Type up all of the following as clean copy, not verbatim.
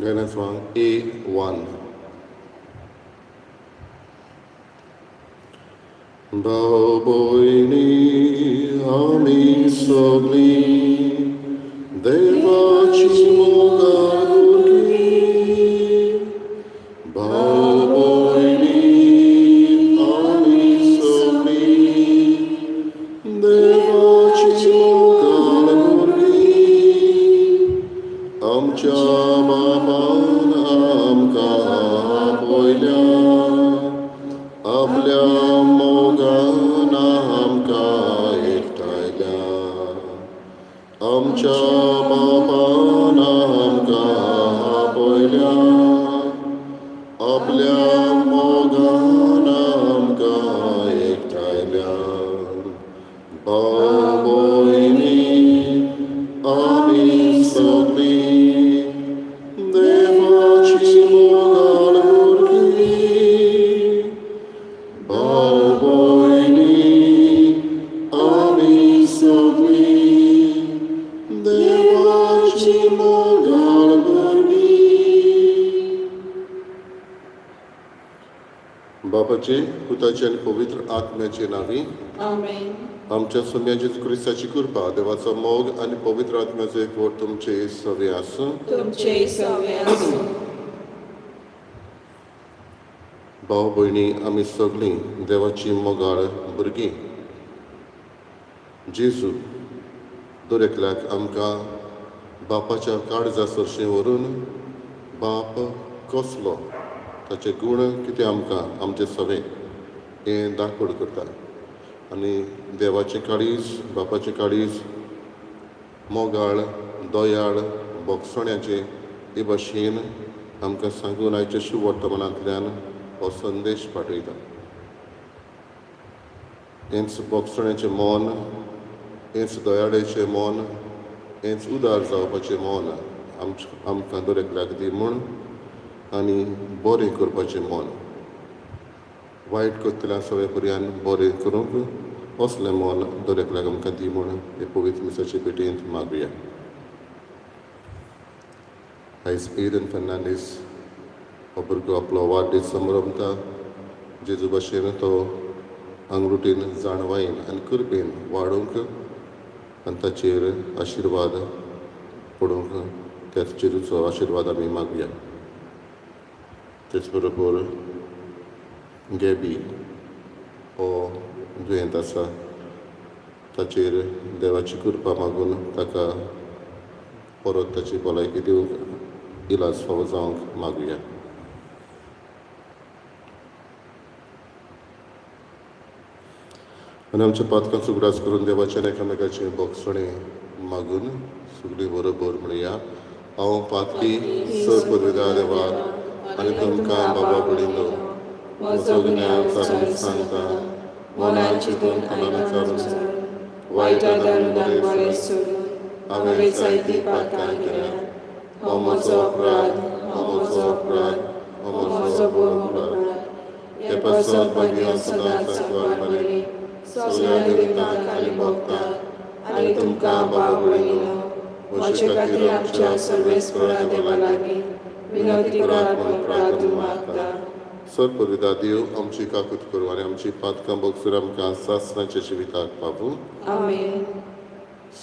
गायनाच A1. भाव भयणी आमी सगळीं देवाची मोगाळ भुरगीं. भाव भयणी आमी सगळीं देवाची मोगाळ भुरगीं. आमच्या बापान आमकां आपयल्या, आपल्या मोगान आमकां एकठांयल्या. आमच्या बापान आमकां आपयल्या, आपल्या मोगान आमकां एकठांयल्या. भाव भयणी आमी सगळीं देवाची मोगाळ भुरगीं. भाव भयणी आमी सगळीं देवाची मोगाळ भुरगीं. बापाचे, पुताचे आनी पवित्र आत्म्याचे नांवी. आमेन. आमच्या सोम्या जेजू क्रिस्ताची कृपा, देवाचो मोग आनी पवित्र आत्म्याचो एकवट तुमचे सवे आसूं. तुमचे सवे आसूं. भाव भयणी, आमी सगळीं देवाची मोगाळ भुरगीं. जेजू दर एकल्याक आमकां बापाच्या काळजा सरशीं व्हरून बाप कसलो, ताचे गूण कितें आमकां आमचे सवे हें दाखोवड करता. आनी देवाचें काळीज, बापाचें काळीज मोगाळ, दयाळ, भोगसण्याचें हे भाशेन आमकां सांगून आयच्या शुभवर्तमानांतल्यान हो संदेश पाठयता. हेंच भोगसण्याचें मन, हेंच दयाळेचें मन, हेंच उदार जावपाचें मन आमकां दर एकल्याक दी म्हूण आनी बरें करपाचें मन, वायट करतल्या सगळे पर्यान बरें करूंक असलें मन दर एकल्याक आमकां दी म्हूण हे पवित्र मिसाचे भेटेंत मागुया. आयज एडन फर्नांडीस हो भुरगो आपलो वाडदीस समरंभता. जेजू भाशेन तो आंगरुटीन, जाणवायेन आनी कृपेन वाडोवंक आनी ताचेर आशिर्वाद पडूंक त्याच जेजूचो आशिर्वाद आमी मागुया. तेच बरोबर गॅबी हो दुयेंत आसा, ताचेर देवाची कृपा मागून ताका परत ताची भलायकी दिवंक, इलाज फावो जावंक मागुया. आनी आमच्या पातकांचो उगडास करून देवाच्या एकामेकाचें भोगसणें मागून सगळीं बरोबर म्हणया: हांव पातकी. सर पुर्विदा देवाक आनी तुमकां बाबा भयणींनो म्हजो गुन्यांव चारून सांगता. मनान चिंतून, तोंडान उच्चारून, वायट आदारून बरें सोडून हांवें जायतीं पातकां केल्यात. हो म्हजो अपराध, हो म्हजो अपराध, हो म्हजो भोव अपराध. हे पासत भाग्यान सदांच सांकवार मरे, सगळ्या देवतांक आनी भक्तांक आनी तुमकां भाव भयणींनो म्हजे खातीर आमच्या सर्वेस्परा देवा लागीं विनंती करात म्हूण प्रार्थना मागता. सर पुर्विदा देव आमची काकूत करूं आनी आमची पातकां भोगसूर आमकां सासणाच्या जिविताक पावूं. आमेन.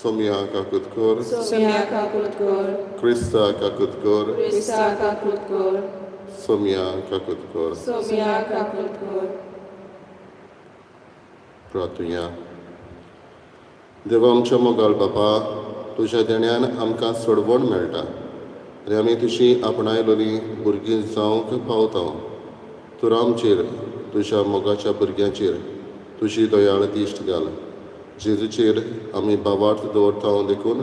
सोमया काकूत कर. सोम्या काकूत कर. क्रिस्ता काकूत कर. क्रिस्ता काकूत कर. सोमया काकूत कर. सोम्या काकूत कर. प्रार्थुया. देवा, आमच्या मोगाळ बापा, तुज्या देण्यान आमकां सोडवण मेळटा आनी आमी तुजी आपणायलोली भुरगीं जावंक पावता. तर आमचेर, तुज्या मोगाच्या भुरग्यांचेर तुजी दयाळ दिश्ट घाल. जेजूचेर आमी भावार्थ दवरता देखून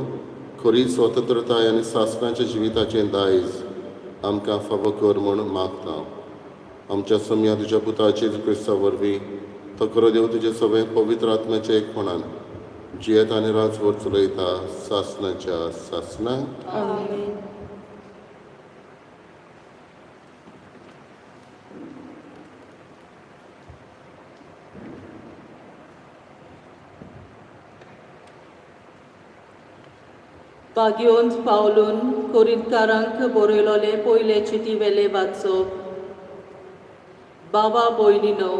खरी स्वतंत्रताय आनी सासणाच्या जिविताचें दायज आमकां फावो कर म्हूण मागता. आमच्या सोमया तुज्या पुता जेजू क्रिस्ता वरवीं, तो खरो देव, तुजे सगळे पवित्र आत्म्याच्या एकपणान जियेत आनी राजवट चलयता सासणाच्या सासणां. आमेन. भाग्योंत पावलून कोरिंतकारांक बरयलोले पयले चिटी वेले वाचप. बाबा भयणीनो,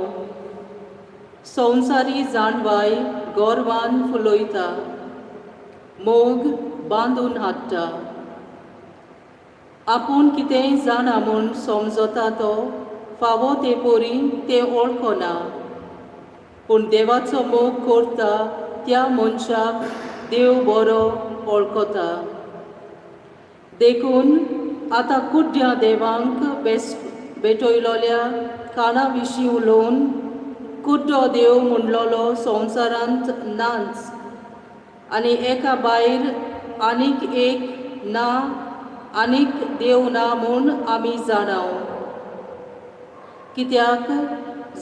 संवसारी जाणवाय गोरवान फुलयता, मोग बांदून हाडटा. आपूण कितेंय जाणा म्हूण समजता तो फावो ते परी तें वळखना, पूण देवाचो मोग करता त्या मनशाक देव बरो वळखता. देखून आतां कुड्ड्या देवांक बेस भेटयलोल्या काना विशीं उलोवन कुड्डो देव म्हणलोलो संवसारांत नाच आनी एका भायर आनीक एक ना, आनीक देव ना म्हूण आमी जाणाव. कित्याक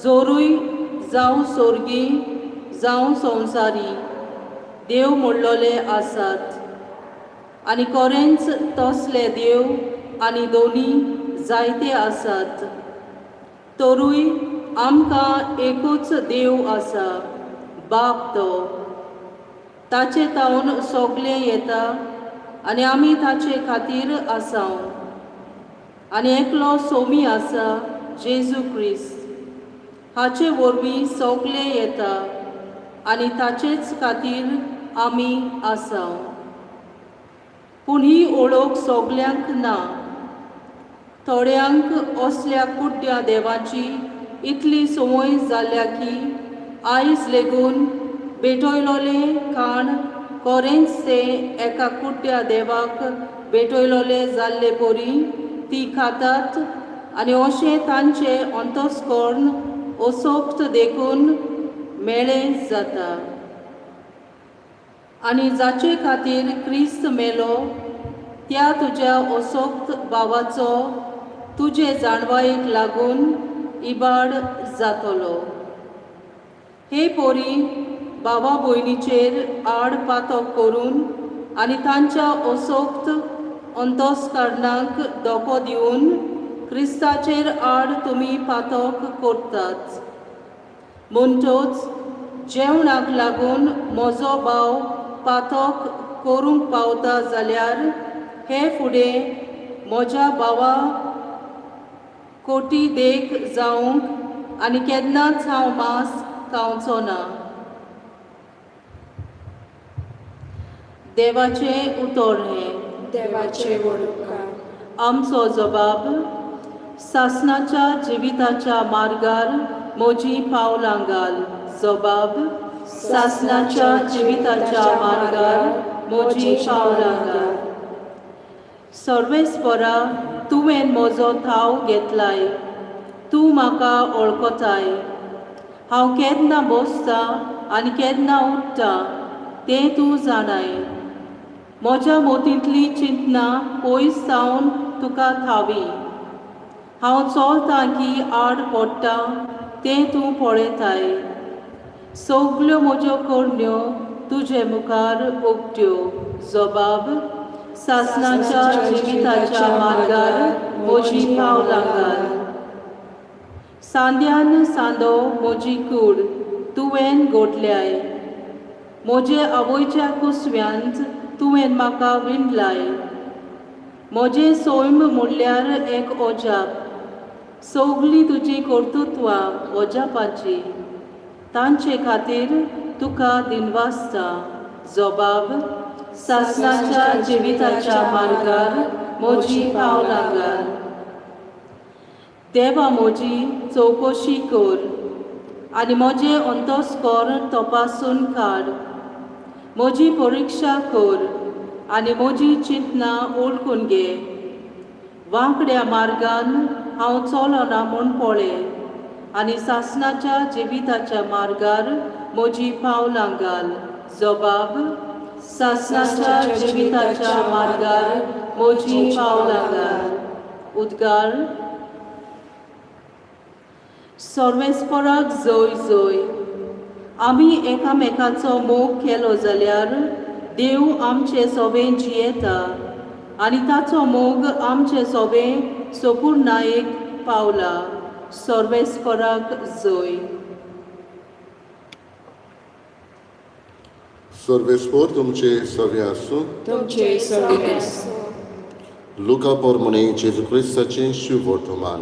जोरूय जावं सोर्गी जावं संवसारी देव म्हणलोले आसात आनी कोरेंच तसले देव आनी दोनी जायते आसात, तरूय आमकां एकूच देव आसा, बाप तो. ताचे तावन सगळें येता आनी आमी ताचे खातीर आसाव. आनी एकलो सोमी आसा, जेजू क्रिस्त, हाचे वरवीं सगळें येता आनी ताचेच खातीर आमी आसाव. पूण ही ओळख सगल्यांक ना. थोड्यांक असल्या कुड्ड्या देवाची इतली संवय जाल्या की आयज लेगून भेटयलोलें खाण कोरेंच तें एका कुड्ड्या देवाक भेटयलोलें जाल्ले परी ती खातात आनी अशें तांचें अंतस्कर्ण असोक्त देखून मेळें जाता. आनी जाचे खातीर क्रिस्त मेलो त्या तुज्या असोक्त भावाचो तुजे जाणवायेक लागून इबाड जातलो. हे पोरी भावा भयणीचेर आड पातक करून आनी तांच्या असोक्त अंतस्कर्णाक धोको दिवन क्रिस्ताचेर आड तुमी पातक करतात. म्हणटच जेवणाक लागून म्हजो भाव पातक करूंक पावता जाल्यार हे फुडें म्हज्या भावा कोटी देख जावंक आनी केन्नाच हांव मांस खावचो ना. देवाचें उतर हें. देवाचे वडुपकार. आमचो जबाब सासणाच्या जिविताच्या मार्गार म्हजी पावलां घाल. जबाब सासणाच्या जिविताच्या मार्गार म्हजी पावलां घाल. सर्वेस्परा, तुवें म्हजो थाव घेतलाय, तूं म्हाका वळखताय. हांव केन्ना बसता आनी केन्ना उठ्ठा तें तूं जाणाय. म्हज्या मोतींतली चिंतना पयस सावन तुका थावी. हांव चलतां की आड पडटा तें तूं पळयताय. सगल्यो म्हज्यो करण्यो तुजे मुखार उक्त्यो. जबाब सासणाच्या जिविताच्या मार्गार म्हजी पावलां घाल. सांद्यान सांदो म्हजी कूड तुवें गोठल्याय. म्हजे आवयच्या कुसव्यांत तुवें म्हाका विणलाय. म्हजें सैम म्हणल्यार एक अजाप. सगळीं तुजी कर्तृत्वां अजापाची. तांचे खातीर तुका दिनवासता. जबाब सासणाच्या जिविताच्या मार्गार म्हजी पावलां घाल. देवा, म्हजी चवकशी कर आनी म्हजें अंतस्कर्ण तपासून काड. म्हजी परिक्षा कर आनी म्हजी चिंतनां वळखून घे. वांकड्या मार्गान हांव चलना म्हूण पळय आनी सासणाच्या जिविताच्या मार्गार म्हजी पावलां घाल. जबाब सासणाच्या जिविताच्या मार्गार म्हजी पावलां घाल. उद्गार. सर्वेस्पराक जय जय. आमी एकामेकाचो मोग केलो जाल्यार देव आमचे सोबें जियेता आनी ताचो मोग आमचे सोबें सोपूर्णायेक पावला. सर्वेस्पराक जय. सर्वेस्पोर तुमचे सवे आसूं. तुमचे सवे आसूं. लुका पोरमणे जेजू क्रिस्ताचें शुभवर्तमान.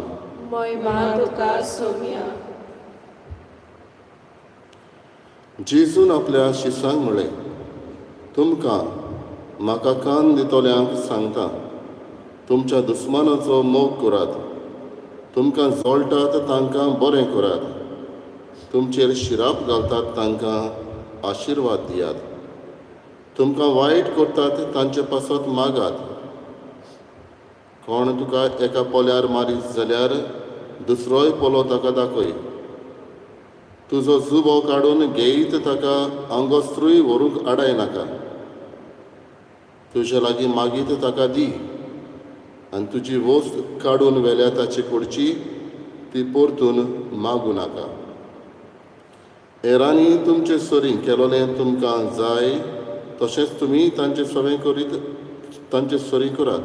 मोहिमा तुका सोम्या. जेजून आपल्या शिसांक म्हळें, तुमकां म्हाका कान दितल्यांक सांगता, तुमच्या दुस्मानाचो मोग करात, तुमकां जळटात तांकां बरें करात, तुमचेर शिराप घालतात तांकां आशिर्वाद दियात, तुमकां वायट करतात तांचे पासत मागात. कोण तुका एका पोल्यार मारीत जाल्यार दुसरोय पोलो ताका दाखय. तुजो जुबो काडून घेयत ताका आंगोस्त्रूय व्हरूंक आडाय नाका. तुजे लागीं मागीत ताका दी आनी तुजी वस्त काडून व्हेल्या ताचे कडची ती परतून मागूं नाका. हेरांनी तुमचे सरीं केलोलें तुमकां जाय तशेंच तुमी तांचे सवें करीत तांचे सरीं करात.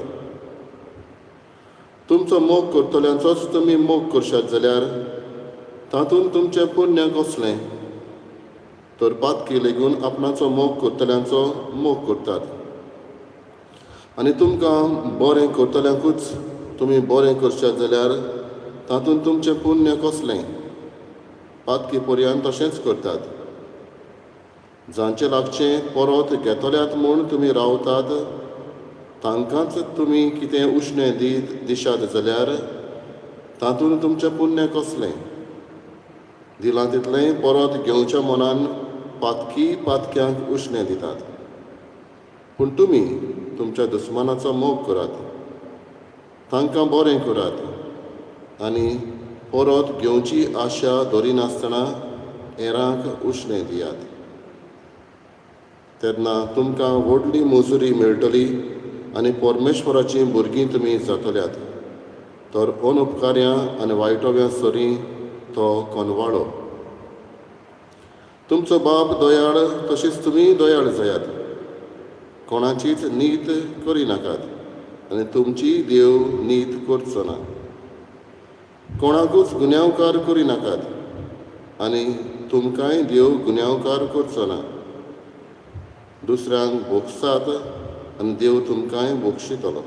तुमचो मोग करतल्यांचोच तुमी मोग करशात जाल्यार तातूंत तुमचें पुण्य कसलें? तर पातकी लेगून आपणाचो मोग करतल्यांचो मोग करतात. आनी तुमकां बरें करतल्यांकूच तुमी बरें करशात जाल्यार तातूंत तुमचें पुण्य कसलें? पातकी पर्यान तशेंच करतात. जांचे लागचें परत घेतल्यात म्हूण तुमी रावतात तांकांच तुमी कितें उश्णें दीत दिशात जाल्यार तातूंत तुमचें पुण्य कसलें? दिलां तितलें परत घेवच्या मनान पातकी पातक्यांक उश्णें दितात. पूण तुमी तुमच्या दुस्मानाचो मोग करात, तांकां बरें करात आनी परत घेवची आशा दरिनासतना हेरांक उश्णें दियात. तेन्ना तुमकां व्हडली मजुरी मेळटली आनी परमेश्वराचीं भुरगीं तुमी जातल्यात. तर अनुपकार्यां आनी वायटोव्या सरीं तो कोनवाळो. तुमचो बाप दयाळ तशीच तुमी दयाळ जायात. कोणाचीच नीत करिनाकात आनी तुमची देव नीत करचो ना. कोणाकूच गुन्यांवकार करिनाकात आनी तुमकांय देव गुन्यांवकार करचो ना. दुसऱ्यांक भोगसात आनी देव तुमकांय भोगशितलो.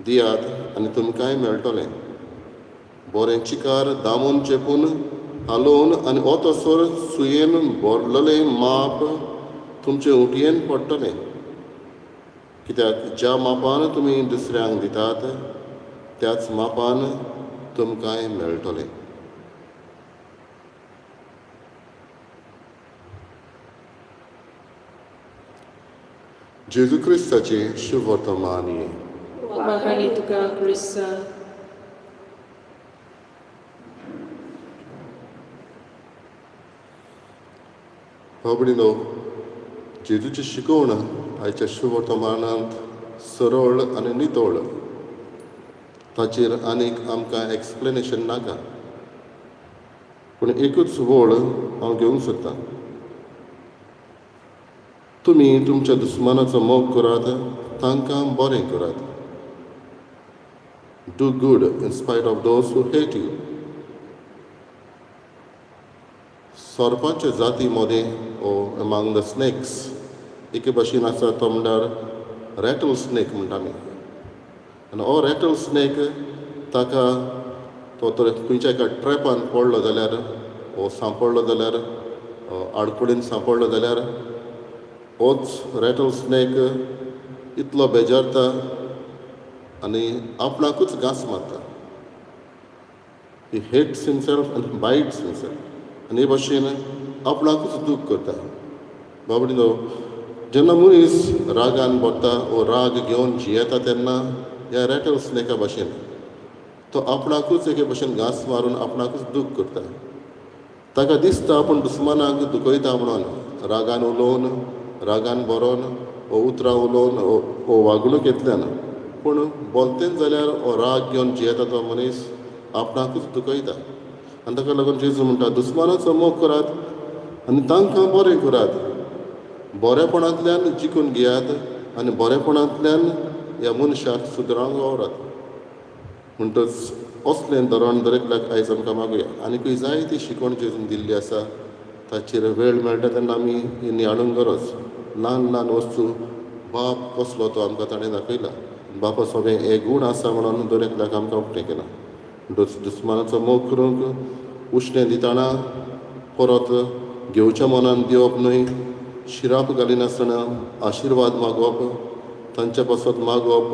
दियात आनी तुमकांय मेळटलें. बरें चिकार दामून चेपून हालोवन आनी ओतसर सुयेन भरलेलें माप तुमचे उटयेन पडटलें. कित्याक ज्या मापान तुमी दुसऱ्यांक दितात त्याच मापान तुमकांय मेळटलें. जेजू क्रिस्ताचें शुभवर्तमान. वाखाणी तुका क्रिस्ता. भाव, जेजूची शिकवण आयच्या शुभवर्तमानांत सरळ आनी नितळ. ताचेर आनीक आमकां एक्सप्लेनेशन नाका. पूण एकूच वळ हांव घेवंक सोदतां. तुमी तुमच्या दुस्मानाचो मोग करात, तांकां बरें करात. Do good in spite of those who hate you. सोरपांच्या जाती मदें ओ एमांग the snakes एके भाशेन आसा तो म्हणल्यार रॅटल स्नेक म्हणटा आमी. आनी हो रॅटल स्नेक ताका तो तर खंयच्या एका ट्रॅपान पडलो जाल्यार वो सांपडलो जाल्यार, आडकुळीन सांपडलो जाल्यार होच रॅटल स्नेक इतलो बेजारता आनी आपणाकूच घांस मारता. He hates himself and bites himself. आनी हे भाशेन आपणाकूच दूख करता. बाबडिनो, जेन्ना मनीस रागान भरता वो राग घेवन जियेता तेन्ना ह्या रॅटल स्नेका भाशेन तो आपणाकूच एके भशेन घांस मारून आपणाकूच दूख करता. ताका दिसता आपूण दुस्मानाक दुखयता म्हणून रागान उलोवन, रागान बरोवन, वो उतरां उलोवन, वो वागणुकेंतल्यान. पूण बोलतेन जाल्यार हो राग घेवन जियेता तो मनीस आपणाकूच दुखयता. आनी ताका लागून जेजू म्हणटा, दुस्मानाचो मोग करात आनी तांकां बरें करात. बरेपणांतल्यान जिखून घेयात आनी बरेपणांतल्यान ह्या मनशाक सुदरांक वावरात. म्हणटच असलें धोरण दरेकल्याक आयज आमकां मागुया. आनीकूय जायती शिकवण जेजून दिल्ली आसा. ताचेर वेळ मेळटा तेन्ना आमी ही नियाळूंक गरज. ल्हान ल्हान वस्तू बाप कसलो तो आमकां ताणें दाखयला. बापा सोबें हे गूण आसा म्हणून दर एकल्याक आमकां उक्तें केलां. दुस्मानाचो मोग करूंक उश्णें दितना परत घेवच्या मनान दिवप न्हय, शिराप घालिनासतना आशिर्वाद मागप, तांच्या पासत मागप,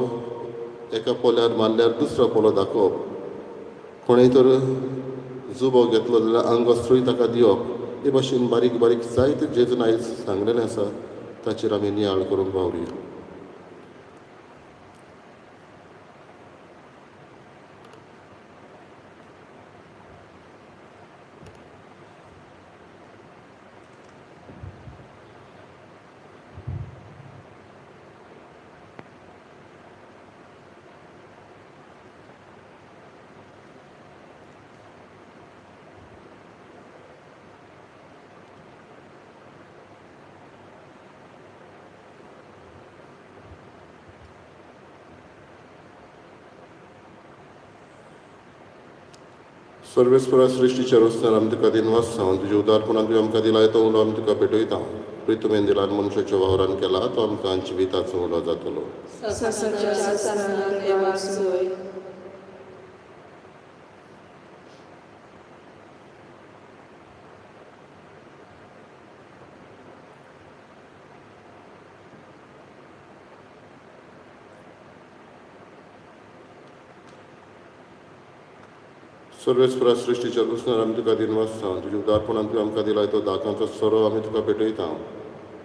एका पोल्यार मारल्यार दुसरो पोलो दाखोवप, कोणेय तर जुबो घेतलो जाल्यार आंगवस्त्रूय ताका दिवप. हे भाशेन बारीक बारीक जायते जेजून आयज सांगलेलें आसा ताचेर आमी नियाळ करूंक वावरुया. सर्वेस्परा सृश्टीच्या रचणार आमी तुका दिनवास जावन तुज्या उदारपणान तुवें आमकां दिला तो उलो आमी तुका पेटयता. प्रितुमेन दिला मनशाच्या वावरान केला तो आमकां जिविताचो उलो जातलो. सासणाच्या सासणाक देवाक सोय. सर्वेस्परा सृश्टीच्या रचणार आमी तुका दिनवास जावन तुज्या उदारपणान तुवें आमकां दिला तो दाकांचो सोरो आमी तुका पेटयता.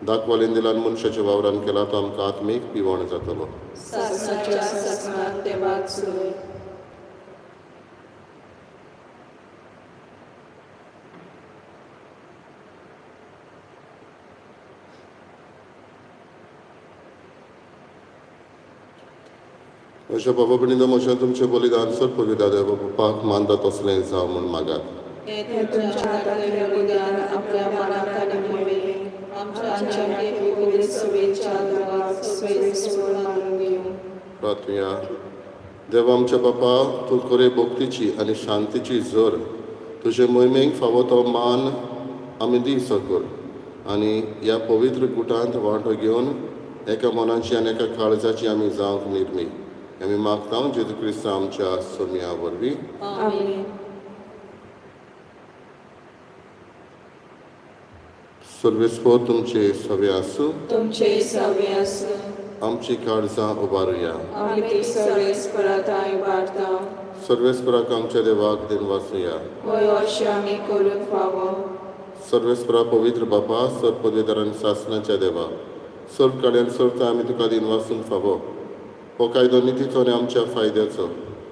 दाखवालीन दिला मनशाच्या वावरान केला तो आमकां आत्मीक पिवण जातलो. सासणाच्या सासणाक देवाक सोय. म्हज्या बाबा भयणीनो, म्हज्या तुमचें बलिदान सर पवित्र देवा बापाक मानता तसलें जावं म्हूण मागात. हें तुमच्या हातांतलें बलिदान आपल्या मनाक आनी मोहिमेक आमच्या पवित्र सभेच्या देवाक सोयीस्पर मानून घेवं. प्रार्थुया. देवा आमच्या बापा, तूं खरे भक्तीची आनी शांतीची झर, तुजे मोहिमेक फावो तो मान आमी दी सकर आनी ह्या पवित्र गुटांत वांटो घेवन एका मनाची आनी एका काळजाची आमी जावंक निर्मी. आमी मागता जेजू क्रिस्त आमच्या सोमया वरवीं. आमेन. सर्वेस्पर तुमचे सवे आसूं. तुमचे सवे आसूं. आमची काळजां उबारुया. आमी ती सर्वेस्परा थांय उबारता. सर्वेस्पराक आमच्या देवाक दिनवासुया. होय अशें आमी करूंक फावो. सर्वेस्परा पवित्र बापा, सर पदवीधरान सासनाच्या देवा, सर्व काड्यान सर्त आमी तुका दिनवासूंक फावो. हो कायदो नितीचो आनी आमच्या फायद्याचो.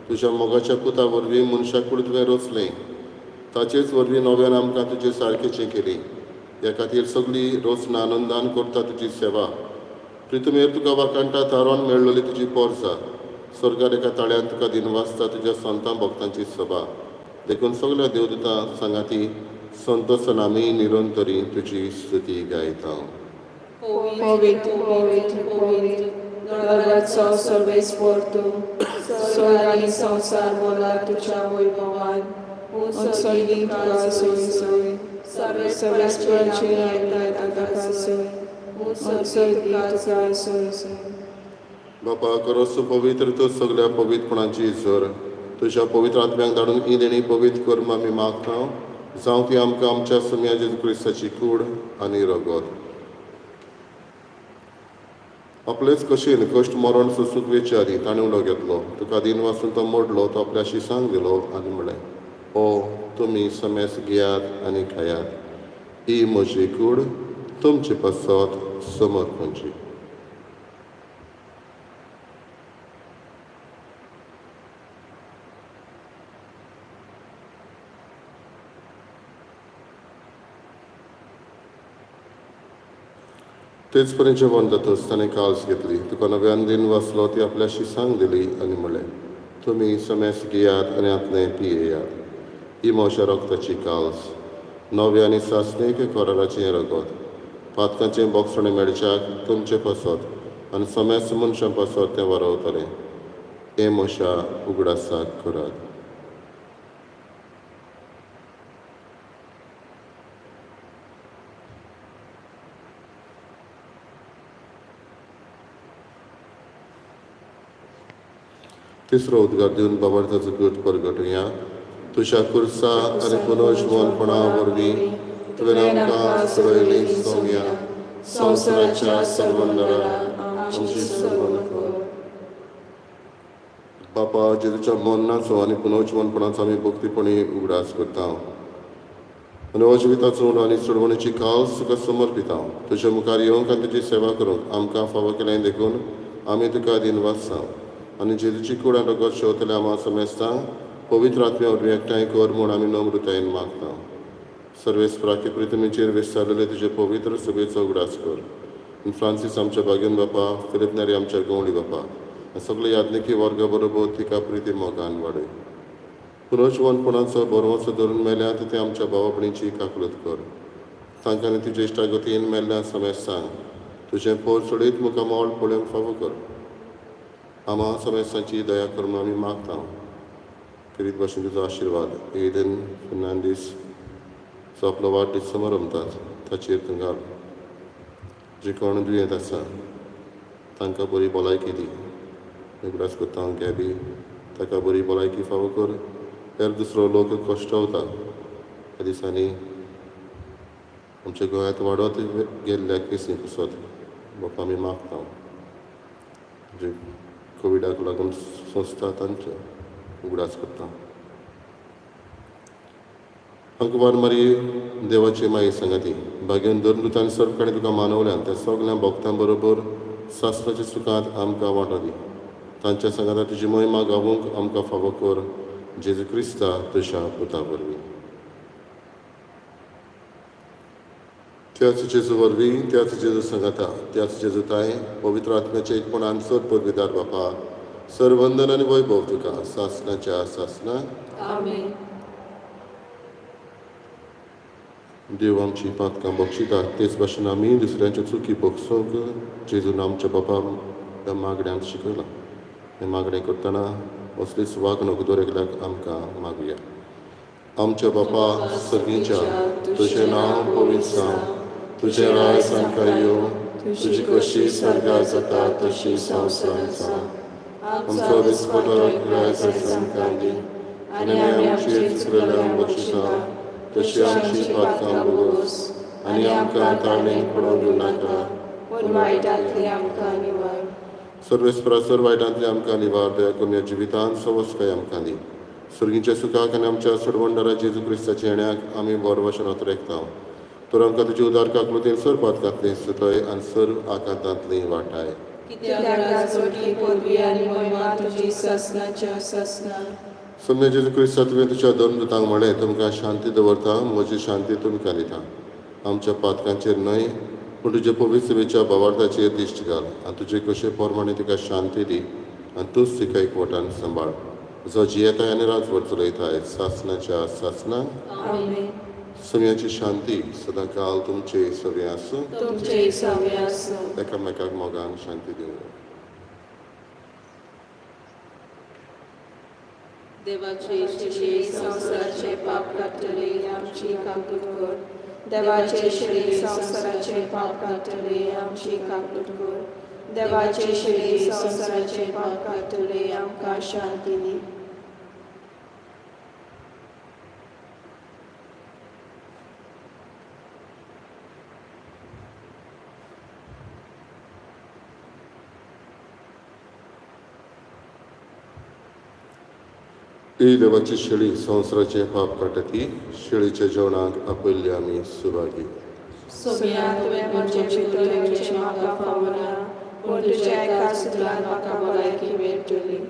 तुज्या मोगाच्या पुता वरवीं मनशाक कूड तुवें रचलें, ताचेच वरवीं नव्यान आमकां तुजे सारकेचें केली. ह्या खातीर सगळी रचना आनंदान करता तुजी सेवा. प्रितुमेर तुका वाखाणटा थारोवन मेळ्ळली तुजी पोरसा. स्वर्गार एका ताळ्यान तुका दिनवासता तुज्या संतां भक्तांची सभा. देखून सगल्या देवदूतां सांगाती संतोसान आमी निरंतरी तुजी स्तुती गायता. पवित्र पवित्र पवित्र देवाचो सर्वेस्पर तूं, स्वर्ग आनी संवसार भरला तुज्या वैभवान. उत्सर्गीत तुका सोय सोय. सर्वेस्पराचेर आमी येता ताका सोय. उत्सर्गीत तुका सोय सोय. बापा, करोस पवित्र तूं सगल्या पवित्रपणाची झर. तुज्या पवित्र आत्म्याक धाडून ही देणी पवित्र कर म्हूण आमी मागता. जावं ती आमकां आमच्या सुम्या जेजू क्रिस्ताची कूड आनी रगत. आपलेच कशेन कश्ट मरण सोसूंक वेचे आदीं ताणें उलो घेतलो, तुका दिनवासून तो मोडलो, तो आपल्या शिसांक दिलो आनी म्हणलें, ओ तुमी समेस घेयात आनी खायात, ही म्हजी कूड तुमचे पासत समर्पणची. तेच परी जेवण जातच ताणें काल्स घेतली, तुका नव्यान दिन वाचलो, ती आपल्या शिसांक दिली आनी म्हणलें, तुमी समेस घेयात आनी आतलें पियेयात, ही म्हज्या रक्ताची काल्स, नव्या आनी सासणीक कराराचें रगत, पातकांचें बोगसणें मेळच्याक तुमचे पासत आनी समेस मनशां पासत तें वारवतलें. हें म्हज्या उगडासाक करात. तिसरो उद्गार दिवन बाबार्थाचो गट परगटुया. तुज्या कुर्सा आनी पुनर्जिवनपणा वरवीं तुवें आमकां सोडयली सोम्या, संवसाराच्या सर्वंदरा आमची सर्वण कर. बापा, जेजूच्या मरणाचो आनी पुनर्जिवनपणाचो आमी भक्तीपणी उगडास करता आनी हो जिविताचो उणो आनी सोडवणेची कास तुका समर्पिता. तुज्या मुखार येवंक आनी तुजी सेवा करूंक आमकां फावो केलें देखून आमी तुका दिनवासता. आनी जेजूची कूड आनी रगत शेवतले आमा समेस्तांक पवित्र आत्म्या वरवीं एकठांय कर म्हूण आमी नम्रतायेन मागता. सर्वेस्पराके प्रितमीचेर विस्तारलेले तुजे पवित्र सभेचो उगडास कर. आनी फ्रांसीस आमच्या बागेन बापा, फिलिप नेरी आमच्या गवळी बापा आनी सगळे याज्ञिकी वर्गा बरोबर तिका प्रिती मोगान वाडय. पुनर्जिवनपणाचो बरोवचो धरून मेल्यात ते आमच्या भावा भयणीची काकूळट कर. तांकां आनी तुजे इश्टागतीन मेल्ल्या समेस्तांक तुजें पोर सोडीत मुखार मोल पळोवंक फावो कर. आमा समेस्तांची दया कर म्हूण आमी मागता. खेरीत भाशेन तुजो आशिर्वाद एदन फर्नांडीस जो आपलो वाडदीस समारंभतात ताचेर तूं घाल. जे कोण दुयेंत आसा तांकां बरी भलायकी दी. उगडास करता हांव गॅबी, ताका बरी भलायकी फावो कर. हेर दुसरो लोक कश्टवता ह्या दिसांनी आमच्या गोंयांत वाडत गेल्ल्या केसी पसत बापा आमी मागता. जे कोविडाक लागून सोंसता तांचे उगडास करता. अंकवार मारी देवाची माई सांगाती भाग्यान धर्मदूतान सर्व कडेन तुका मानवल्यान त्या सगल्या भक्तां बरोबर शास्त्राच्या सुखांत आमकां वांटो दी. तांच्या सांगाता तुजी महिमा गावूंक आमकां फावो कर, जेजू क्रिस्ता तुज्या पुता वरवीं. त्याच जेजू वरवीं, त्याच जेजू सांगाता, त्याच जेजू ताय पवित्र आत्म्याचे एकपणान चड पदवीदार बापा, सर्वंदन आनी वैभव तुका सासनाच्या सासना. आमेन. देव आमची पातकां बक्षिता तेच भाशेन आमी दुसऱ्यांच्यो चुकी बक्षोवंक जेजून आमच्या बापा ह्या मागण्यांत शिकयलां. हें मागणें करतना असलीच वागणूक दर एकल्याक आमकां मागुया. आमच्या बापा सर्गीच्या, तुजें नांव पवित्र जावं, तुजें राज आमकां येवं, तुजी कशी स्वर्गार जाता तशी संवसारांत जावं. आमचो दिसपटो राज आमकां दी आनी आमी आमची चुकलेल्यांक बक्षिता तशी आमची पातकां भोगोस आनी आमकां ताळणेक पडोवंक दिवं नाका, पूण वायटांतली आमकां निवार. सर्वेस्परा सर वायटांतली आमकां निवार. दया करून ह्या जिवितांत सवस्काय आमकां दी. सर्गीच्या सुखाक आनी आमच्या सोडवणदारा जेजू क्रिस्ताच्या येण्याक आमी बरो अतरेकता. तर आमकां तुजी उदार काकलुतीन सर पातकांतली सुतय आनी सर आकांतांतली वाटाय. कित्याक राजवटी, पदवी आनी महिमा तुजी सासनाच्या सासना. सोम्या जेजू क्रिस्ता, तुवें तुज्या धर्मदूतांक म्हणलें, तुमकां शांती दवरता, म्हजी शांती तुमकां दिता. आमच्या पातकांचेर न्हय पूण तुजे पवित्र सभेच्या भावार्थाचेर दिश्ट घाल आनी तुजे कशे प्रमाणे तिका शांती दी आनी तूंच तिका एकवटान सांबाळ, जो जियेताय आनी राजवट चलयताय सासनाच्या सासना. आमेन. सगळ्यांची शांती सदां काल तुमचे सगळें आसूं. तुमचे सवे आसूं. एकामेकाक मोगान शांती दिवया. देवाचे शेळी संवसाराचे पाप काडटले, आमची काकूट कर. देवाचे शेळी संवसाराचे पाप काडटले, आमची काकूट कर. देवाचे शेळी संवसाराचे पाप काडटले, आमकां शांती दी. ही देवाची शेळी संवसाराचे पाप काडटा ती शेळीच्या जेवणाक आपयल्ली आमी सुभागी. सोम्या, तुवें म्हजे भितर येवचें म्हाका फावना, पूण तुज्या एका सुत्रान म्हाका भलायकी मेळटली.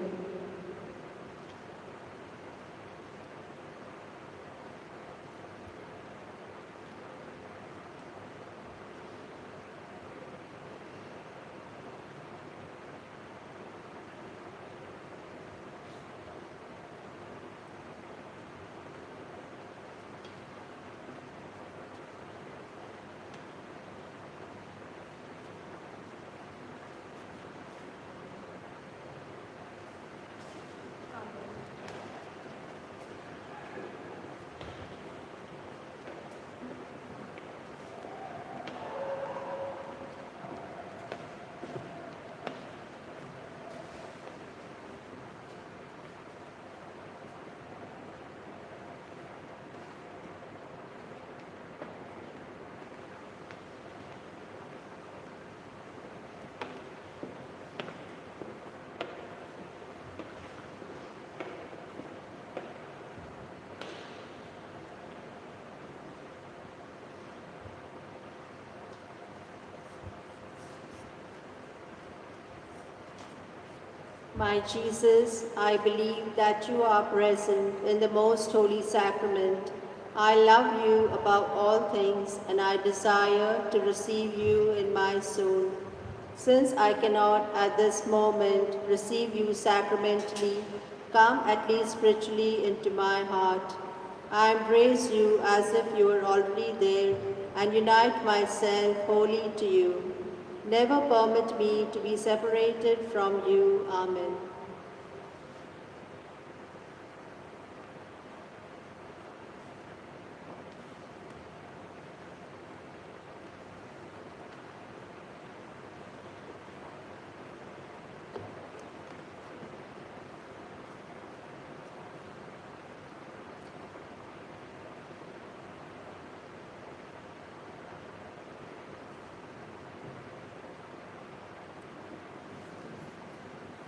My Jesus, I believe that you are present in the most holy sacrament. I love you above all things, and I desire to receive you in my soul. Since I cannot at this moment receive you sacramentally, come at least spiritually into my heart. I embrace you as if you were already there and unite myself wholly to you. Never permit me to be separated from you. Amen.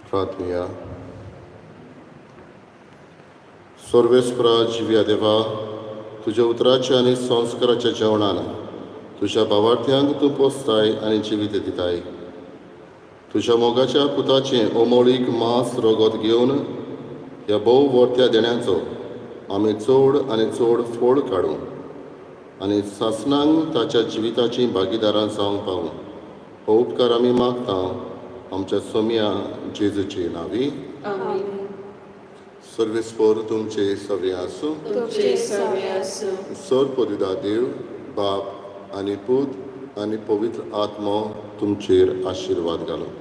प्रार्थुया. सर्वेस्परा जिव्या देवा, तुज्या उतराच्या आनी संस्काराच्या जेवणान तुज्या भावार्थ्यांक तूं पोसताय आनी जिवीत दिताय. तुज्या मोगाच्या पुताचें अमोळीक मांस रगत घेवन ह्या भोव वर्त्या देण्याचो आमी चड आनी चड फोड काडूं आनी सासणांक ताच्या जिविताचीं भागीदारां जावंक पावूं. हो उपकार आमी मागता आमच्या सोम्या जेजूचे नांवी. आमेन. सर्वेस्पर तुमचे सगळे आसूं. तुमचे सवे आसूं. सर पवित्र देव बाप आनी पूत आनी पवित्र आत्मो तुमचेर आशिर्वाद घालूं.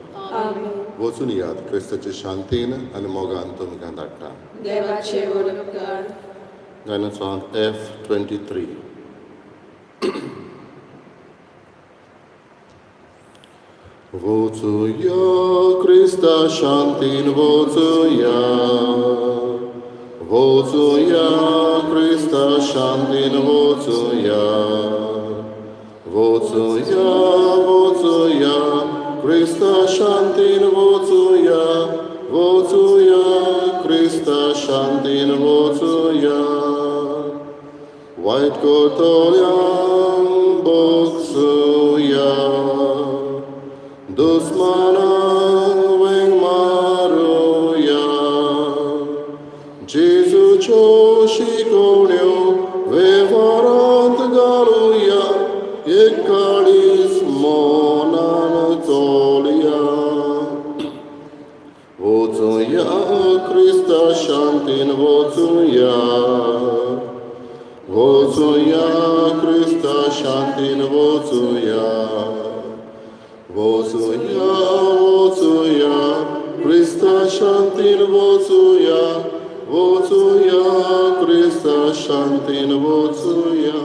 आमेन. वचून यात क्रिस्ताचे शांतीन आनी मोगान तुमकां धाडटा. देवाचे व्हड उपकार. गायनाचो अंक F 23. वचुया क्रिस्ता शांतीन वचुया, वचुया क्रिस्ता शांतीन वचुया, वचुया वचुया क्रिस्ता शांतीन वचुया, वचुया क्रिस्ता शांतीन वचुया. वायट करतल्यांक भोगसुया, दुस्मानांक वेंग मारुया, जेजूच्यो शिकोवण्यो वेव्हारांत घालुया, एक काळीज मनान चोलया. वचुया क्रिस्ता शांतीन वचुया, वचुया क्रिस्ता शांतीन वचुया, वचुया वचुया क्रिस्ता शांतीन वचुया, वचुया क्रिस्ता शांतीन वचुया.